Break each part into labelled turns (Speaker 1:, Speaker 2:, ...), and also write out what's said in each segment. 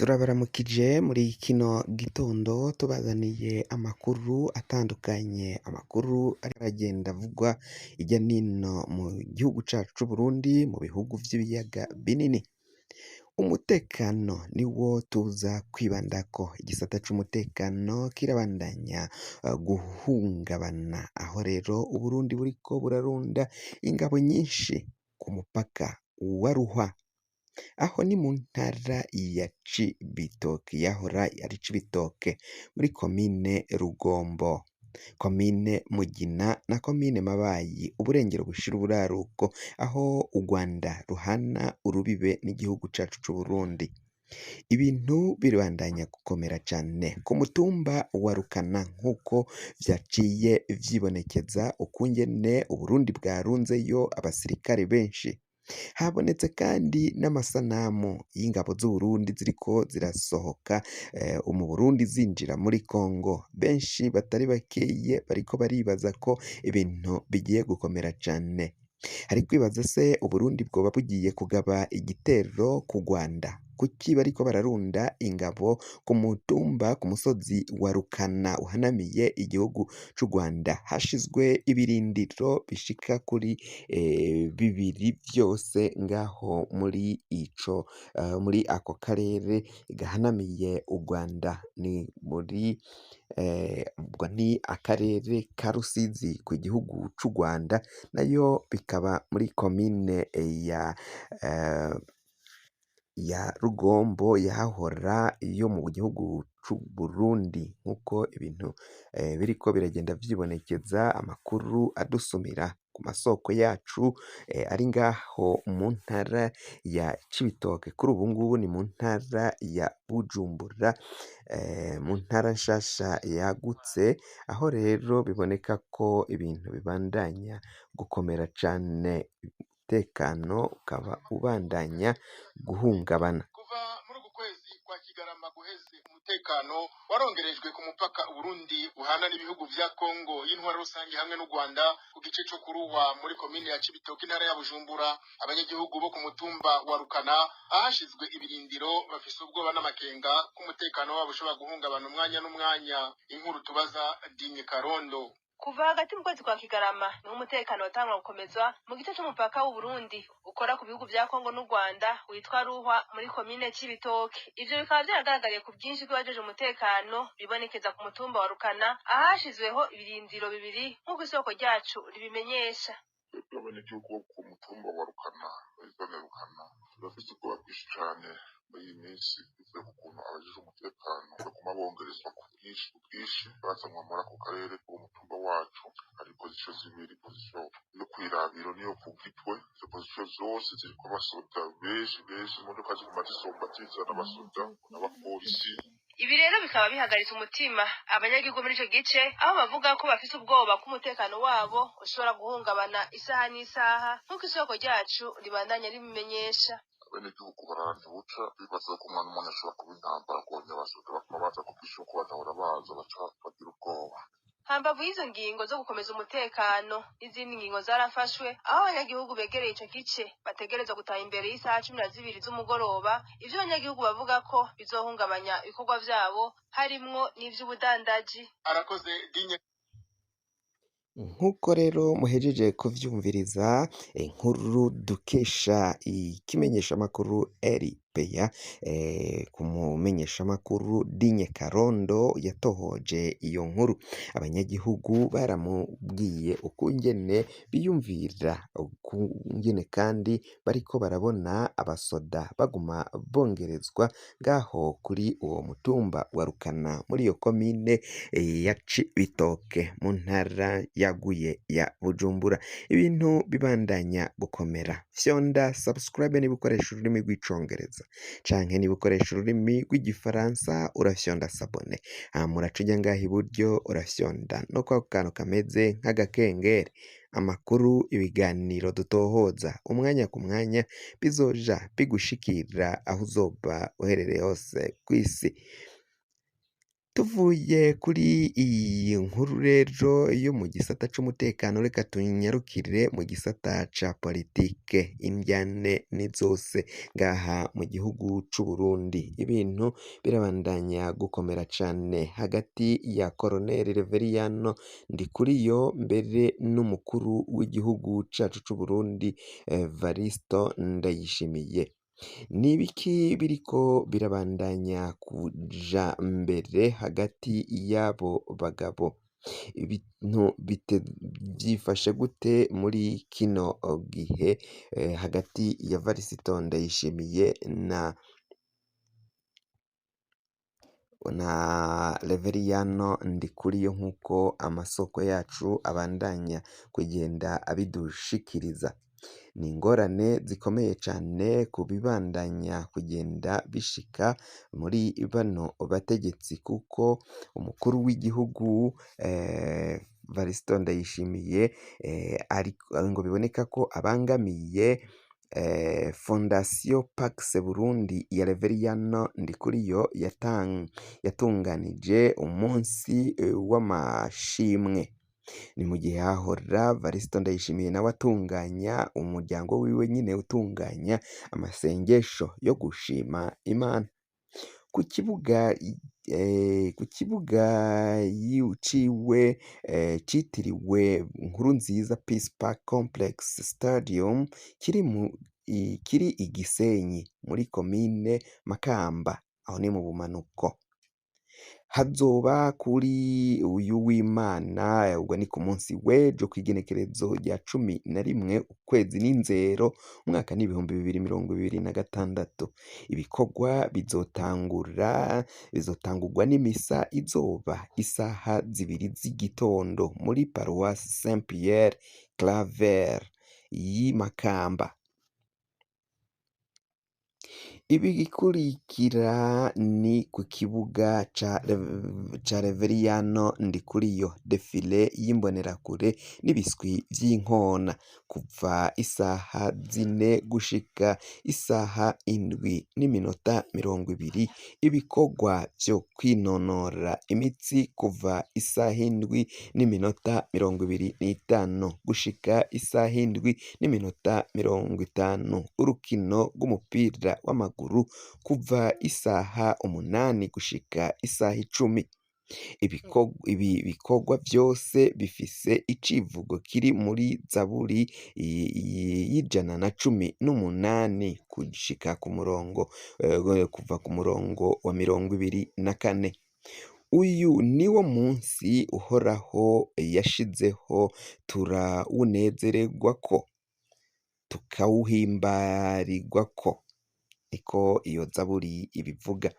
Speaker 1: Turabaramukije muri kino gitondo tubazaniye amakuru atandukanye, amakuru ariko aragenda avugwa hirya nino mu gihugu cacu c'Uburundi, mu bihugu vy'ibiyaga binini. Umutekano niwo tuza kwibandako, igisata c'umutekano kirabandanya guhungabana, aho rero Uburundi buriko burarunda ingabo nyinshi ku mupaka wa Ruhwa. Aho ni mu ntara ya Cibitoke, yahora ari Cibitoke, muri komine Rugombo, komine Mugina na komine Mabayi, uburengero bushira uburaruko, aho Urwanda ruhana urubibe n'igihugu cacu c'Uburundi. Ibintu birabandanya gukomera cane ku mutumba wa Rukana nk'uko vyaciye vyibonekeza ukungene Uburundi bwarunzeyo abasirikare benshi. Habonetse kandi n'amasanamu y'ingabo z'Uburundi ziriko zirasohoka mu Burundi zinjira muri Congo. Benshi batari bakeye bariko baribaza ko ibintu bigiye gukomera cane. Hari kwibaza se Uburundi bwoba bugiye kugaba igitero ku Rwanda? Kuki bariko bararunda ingabo ku mutumba, ku musozi wa Rukana uhanamiye igihugu c'u Rwanda? Hashizwe ibirindiro bishika kuri bibiri vyose ngaho muri ico muri ako karere gahanamiye u Rwanda. Ni muri ubwo ni akarere ka Rusizi ku gihugu c'u Rwanda, nayo bikaba muri komine ya Rugombo yahahora yo mu gihugu c'Uburundi, nk'uko ibintu biriko biragenda vyibonekeza, amakuru adusumira ku masoko yacu ari ngaho mu ntara ya Cibitoke. Kuri ubu ngubu ni mu ntara ya Bujumbura, mu ntara nshasha yagutse, aho rero biboneka ko ibintu bibandanya gukomera cane, umutekano ukaba ubandanya guhungabana.
Speaker 2: Kuva muri uku kwezi kwa Kigarama guheze, umutekano warongerejwe ku mupaka Uburundi buhana n'ibihugu vya Kongo y'intwaro rusange hamwe n'u Rwanda ku gice co Kuruhwa muri komine ya Cibitoke, intara ya Bujumbura. Abanyagihugu bo ku mutumba wa Rukana ahashizwe ibirindiro bafise ubwoba n'amakenga ko umutekano wabo ushobora guhungabana umwanya n'umwanya. Inkuru tubaza Dinye Karondo.
Speaker 3: Kuva hagati mu kwezi kwa Kigarama niho umutekano watangwa gukomezwa mu gice c'umupaka w'Uburundi ukora ku bihugu vya Kongo n'u Rwanda witwa Ruhwa muri komine Cibitoke. Ivyo bikaba vyaragaragariye ku bwinshi bw'abajeje umutekano bibonekeza ku mutumba wa Rukana ahashizweho ibirindiro bibiri, nk'uko isoko ryacu ribimenyesha.
Speaker 4: Twebwe abenegihugu bo ku mutumba wa Rukana, zone Rukana, turafise ubwoba bwinshi cane muri iyi minsi bivuye ku kuntu abajejwe umutekano baguma bongerezwa ku bwinshi, ku bwinshi bazanwa muri ako karere k'umutumba wacu. Hari position zibiri, position yo kwirabiro niyo ku Gitwe. Izo position zose ziriko abasoda benshi benshi, imodoka ziguma zisomba zizana abasoda n'abapolisi.
Speaker 3: Ibi rero bikaba bihagaritse umutima abanyagihugu muri ico gice, aho bavuga ko bafise ubwoba ko umutekano wabo ushobora guhungabana isaha n'isaha, nk'uko isoko ryacu ribandanya ribimenyesha.
Speaker 4: Abenegihugu bararana buca bibaza ko umwana umwe ashobora kuba intambara, kubonye abasoda bakaba baza ku bwinshi kuko badahora baza, baca bagira ubwoba.
Speaker 3: Hambavu y'izo ngingo zo gukomeza umutekano, n'izindi ngingo zarafashwe, aho abanyagihugu begereye ico gice bategerezwa gutaha imbere y'isaha 12 z'umugoroba. Ivyo abanyagihugu bavuga ko bizohungabanya ibikorwa vyabo, harimwo n'ivy'ubudandaji.
Speaker 2: Arakoze Dinye.
Speaker 1: Nk'uko rero muhejeje kuvyumviriza inkuru dukesha ikimenyeshamakuru RPA, ku mumenyeshamakuru Dinye Karondo yatohoje iyo nkuru, abanyagihugu baramubwiye ukungene biyumvira, ukungene kandi bariko barabona abasoda baguma bongerezwa ngaho kuri uwo mutumba wa Rukana muri iyo komine ya Cibitoke mu ntara yaguye ya Bujumbura. Ibintu bibandanya gukomera. Fyonda subscribe niba ukoresha ururimi rw'icongereza, canke niba ukoresha ururimi rw'igifaransa urafyonda s'abonner, hama uraca uja ngaha iburyo urafyonda no kwako kantu kameze nk'agakengeri. Amakuru, ibiganiro dutohoza umwanya ku mwanya bizoja bigushikira aho uzoba uherereye hose kw'isi. Tuvuye kuri iyi nkuru rero yo mu gisata c'umutekano, reka tunyarukire mu gisata ca politike. Indyane ni zose ngaha mu gihugu c'Uburundi, ibintu birabandanya gukomera cane hagati ya Colonel Reveriyano Ndikuriyo mbere n'umukuru w'igihugu cacu c'Uburundi Evaristo Ndayishimiye. Ni ibiki biriko birabandanya kuja mbere hagati y'abo bagabo? Ibintu vyifashe gute muri kino gihe hagati ya Varisito Ndayishimiye na Reveriyano Ndikuriyo nk'uko amasoko yacu abandanya kugenda abidushikiriza? Ni ingorane zikomeye cane ku bibandanya kugenda bishika muri bano bategetsi, kuko umukuru w'igihugu Varisito Ndayishimiye ngo biboneka ko abangamiye Fondation Pax Burundi ya Reveriyano Ndikuriyo yatunganije umunsi w'amashimwe. Ni mu gihe hahora Varisito Ndayishimiye nawe atunganya umuryango wiwe nyine utunganya amasengesho yo gushima Imana. Ku kibuga ciwe citiriwe Nkurunziza Peace Park Complex Stadium kiri i Gisenyi muri komine Makamba, aho ni mu bumanuko. Hazoba kuri uyu w'Imana, ubwo ni ku munsi w'ejo kw'igenekerezo rya 11 ukwezi n'inzero umwaka ni 2026. Ibikorwa bizotangurwa n'imisa izoba isaha 2 z'igitondo muri Paruwasi Saint Pierre Claver y'i Makamba. Ibikurikira ni ku kibuga ca Reveriyano Ndikuriyo, defile y'imbonerakure n'ibiswi vy'inkona kuva isaha 4 gushika isaha 7:20. Ibikorwa vyo kwinonora imitsi kuva isaha 7:25 gushika isaha 7:50. Urukino rw'umupira w'amaguru kuva isaha 8 gushika isaha 10. Ibi bikorwa vyose bifise icivugo kiri muri Zaburi y'118 gushika ku murongo kuva ku murongo wa 24. Uyu niwo munsi Uhoraho yashizeho, turawunezererwako tukawuhimbarirwako, niko iyo Zaburi ibivuga.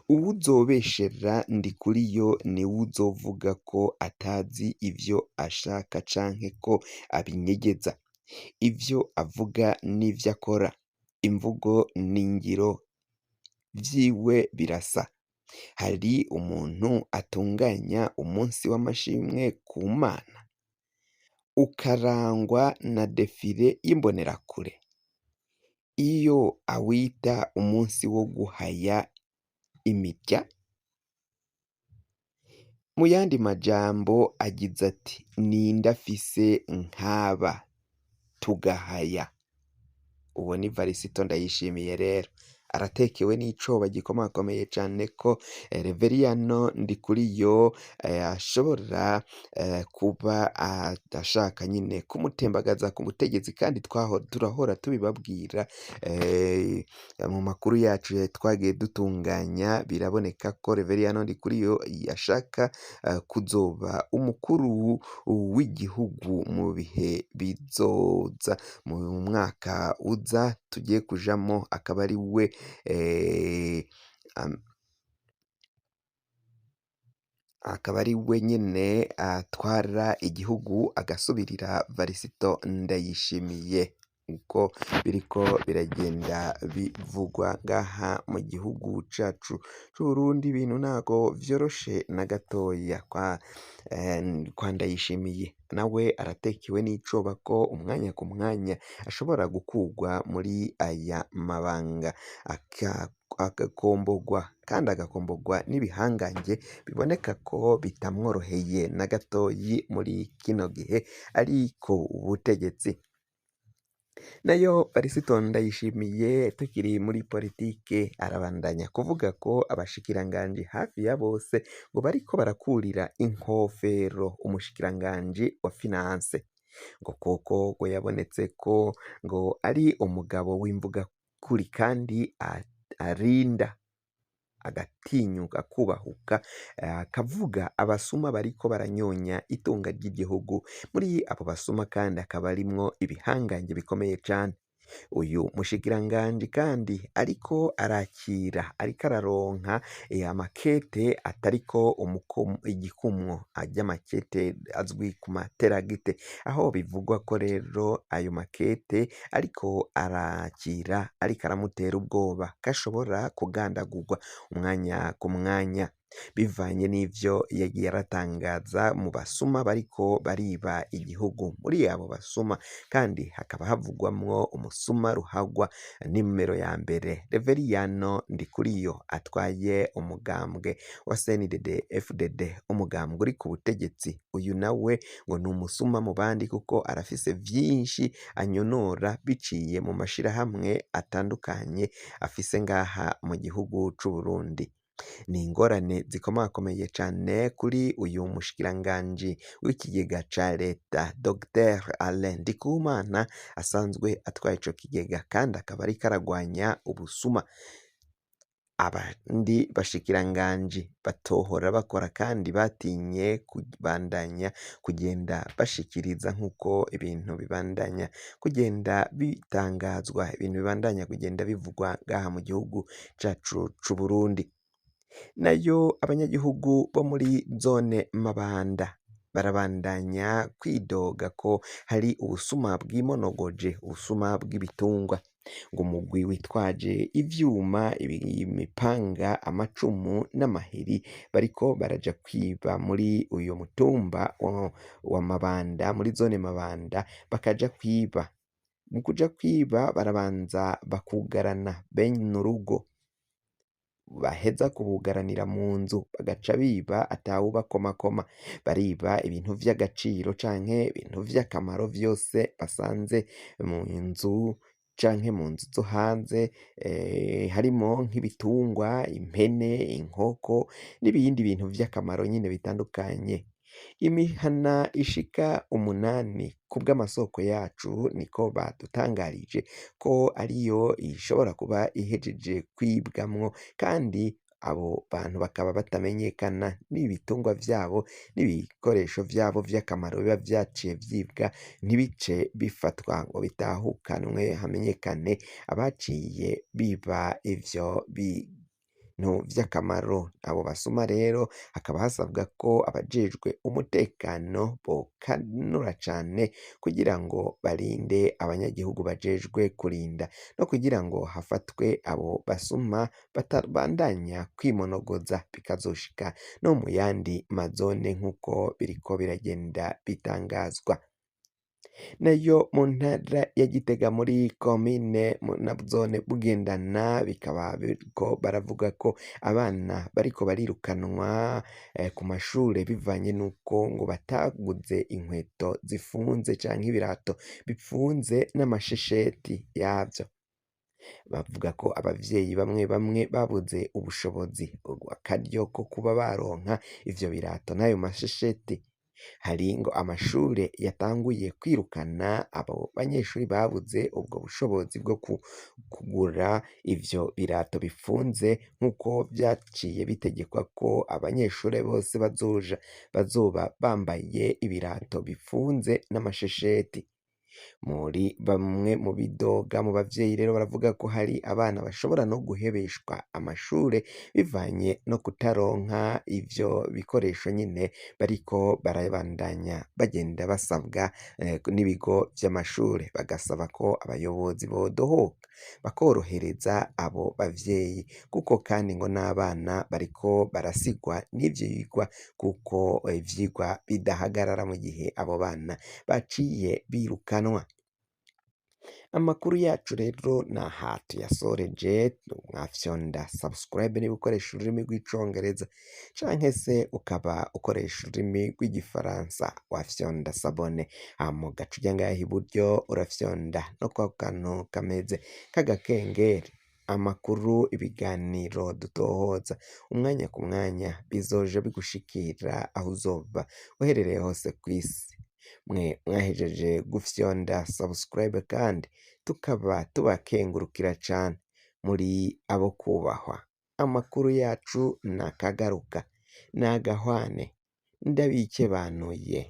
Speaker 1: Uwuzobeshera Ndikuriyo niwe uzovuga ko atazi ivyo ashaka canke ko abinyegeza. Ivyo avuga n'ivyo akora, imvugo n'ingiro vyiwe birasa. Hari umuntu atunganya umunsi w'amashimwe ku Mana, ukarangwa na defile y'imbonerakure, iyo awita umunsi wo guhaya imirya? Mu yandi majambo agize ati: ninde afise nk'aba tugahaya? Uwo ni Varisito Ndayishimiye rero aratekewe n'icoba gikomakomeye cane ko Reveriyano Ndikuriyo ashobora kuba ashaka nyine kumutembagaza ku butegetsi, kandi turahora tubibabwira mu makuru yacu twagiye dutunganya. Biraboneka ko Reveriyano Ndikuriyo ashaka kuzoba umukuru w'igihugu mu bihe bizoza, mu mwaka uza tugiye kujamwo, akaba ari we akaba ari we nyene atwara igihugu agasubirira Varisito Ndayishimiye, uko biriko biragenda bivugwa ngaha mu gihugu cacu c'Uburundi. Ibintu ntago vyoroshe na gatoya kwa Ndayishimiye, nawe aratekewe n'icoba ko umwanya ku mwanya ashobora gukurwa muri aya mabanga. agakombogwa kandi agakombogwa n'ibihangange biboneka ko bitamworoheye na gatoyi muri kino gihe ari ku butegetsi. Nayo Varisito Ndayishimiye tukiri muri politike arabandanya kuvuga ko abashikiranganji hafi ya bose ngo bariko barakurira inkofero umushikiranganji wa finance, ngo kuko ngo yabonetse ko ngo ari umugabo w'imvugakuri kandi arinda agatinyuka kubahuka akavuga abasuma bariko baranyonya itunga ry'igihugu. Muri abo basuma kandi akaba arimwo ibihangange bikomeye cane. Uyu mushikiranganji kandi ariko arakira, ariko araronka amakete atariko igikumwo, arya makete azwi ku materagite, aho bivugwa ko rero ayo makete ariko arakira ariko aramutera ubwoba ko ashobora kugandagurwa umwanya ku mwanya, bivanye n'ivyo yagiye aratangaza mu basuma bariko bariba igihugu. Muri abo basuma kandi hakaba havugwamwo umusuma ruhagwa nimero ya mbere Reveriyano Ndikuriyo atwaye umugambwe wa CNDD FDD, umugambwe uri ku butegetsi. Uyu nawe ngo ni umusuma mu bandi kuko arafise vyinshi anyonora biciye mu mashirahamwe atandukanye afise ngaha mu gihugu c'Uburundi. Ni ingorane zikomakomeye cane kuri uyu mushikiranganji w'ikigega ca leta Dr Alain Ndikumana asanzwe atwaye ico kigega kandi akaba ariko aragwanya ubusuma. Abandi bashikiranganji batohora bakora kandi batinye kubandanya kugenda bashikiriza nk'uko ibintu bibandanya kugenda bitangazwa, ibintu bibandanya kugenda bivugwa ngaha mu gihugu cacu c'Uburundi. Nayo abanyagihugu bo muri zone Mabanda barabandanya kwidoga ko hari ubusuma bwimonogoje, ubusuma bw'ibitungwa. Ngo umugwi witwaje ivyuma, imipanga, amacumu n'amahiri bariko baraja kwiba muri uyu mutumba wa Mabanda, muri zone Mabanda, bakaja kwiba. Mu kuja kwiba barabanza bakugarana bene urugo, baheza kubugaranira mu nzu bagaca biba atawubakomakoma. Bariba ibintu vy'agaciro canke ibintu vy'akamaro vyose basanze mu nzu canke mu nzu zo hanze, harimo nk'ibitungwa, impene, inkoko n'ibindi bintu vy'akamaro nyene bitandukanye. Imihana ishika 8 kubw'amasoko yacu niko badutangarije ko ariyo ishobora kuba ihejeje kwibwamwo, kandi abo bantu bakaba batamenyekana n'ibitungwa vyabo n'ibikoresho vyabo vy'akamaro biba vyaciye vyibwa ntibice bifatwa ngo bitahukanwe hamenyekane abaciye biba ivyo bintu vy'akamaro. Abo basuma rero hakaba hasabwa ko abajejwe umutekano bokanura cane kugira ngo barinde abanyagihugu bajejwe kurinda, no kugira ngo hafatwe abo basuma batabandanya kwimonogoza bikazoshika no mu yandi mazone nk'uko biriko biragenda bitangazwa. Nayo mu ntara ya Gitega muri komine na zone Bugendana bikaba biriko baravuga ko abana bariko barirukanwa ku mashure bivanye n'uko ngo bataguze inkweto zifunze canke ibirato bifunze n'amashesheti yavyo. Bavuga ko abavyeyi bamwe bamwe babuze ubushobozi, akaryo ko kuba baronka ivyo birato n'ayo mashesheti. Hari ngo amashure yatanguye kwirukana abo banyeshuri babuze ubwo bushobozi bwo kugura ivyo birato bifunze, nk'uko vyaciye bitegekwa ko abanyeshure bose bazoba bambaye ibirato bifunze n'amashesheti. Muri bamwe mu bidoga mu bavyeyi rero baravuga ko hari abana bashobora no guhebeshwa amashure bivanye no kutaronka ivyo bikoresho nyene bariko barabandanya bagenda basabwa n'ibigo vy'amashure, bagasaba ko abayobozi bodohoka bakorohereza abo bavyeyi, kuko kandi ngo n'abana bariko barasigwa n'ivyigwa, kuko ivyigwa bidahagarara mu gihe abo bana baciye birukanwa. Amakuru yacu rero naha tuyasoreje, mwafyonda subscribe niba ukoresha ururimi rw'icongereza canke se ukaba ukoresha ururimi rw'igifaransa wafyonda s'abonner, hama ugaca uja ngaha iburyo urafyonda no kwa kantu kameze k'agakengeri. Amakuru, ibiganiro dutohoza umwanya ku mwanya bizoja bigushikira aho uzoba uherereye hose kw'isi. Mwe mwahejeje gufyonda subscribe kandi tukaba tubakengurukira cane, muri abo kubahwa. Amakuru yacu nakagaruka, nagahwane, ndabikebanuye.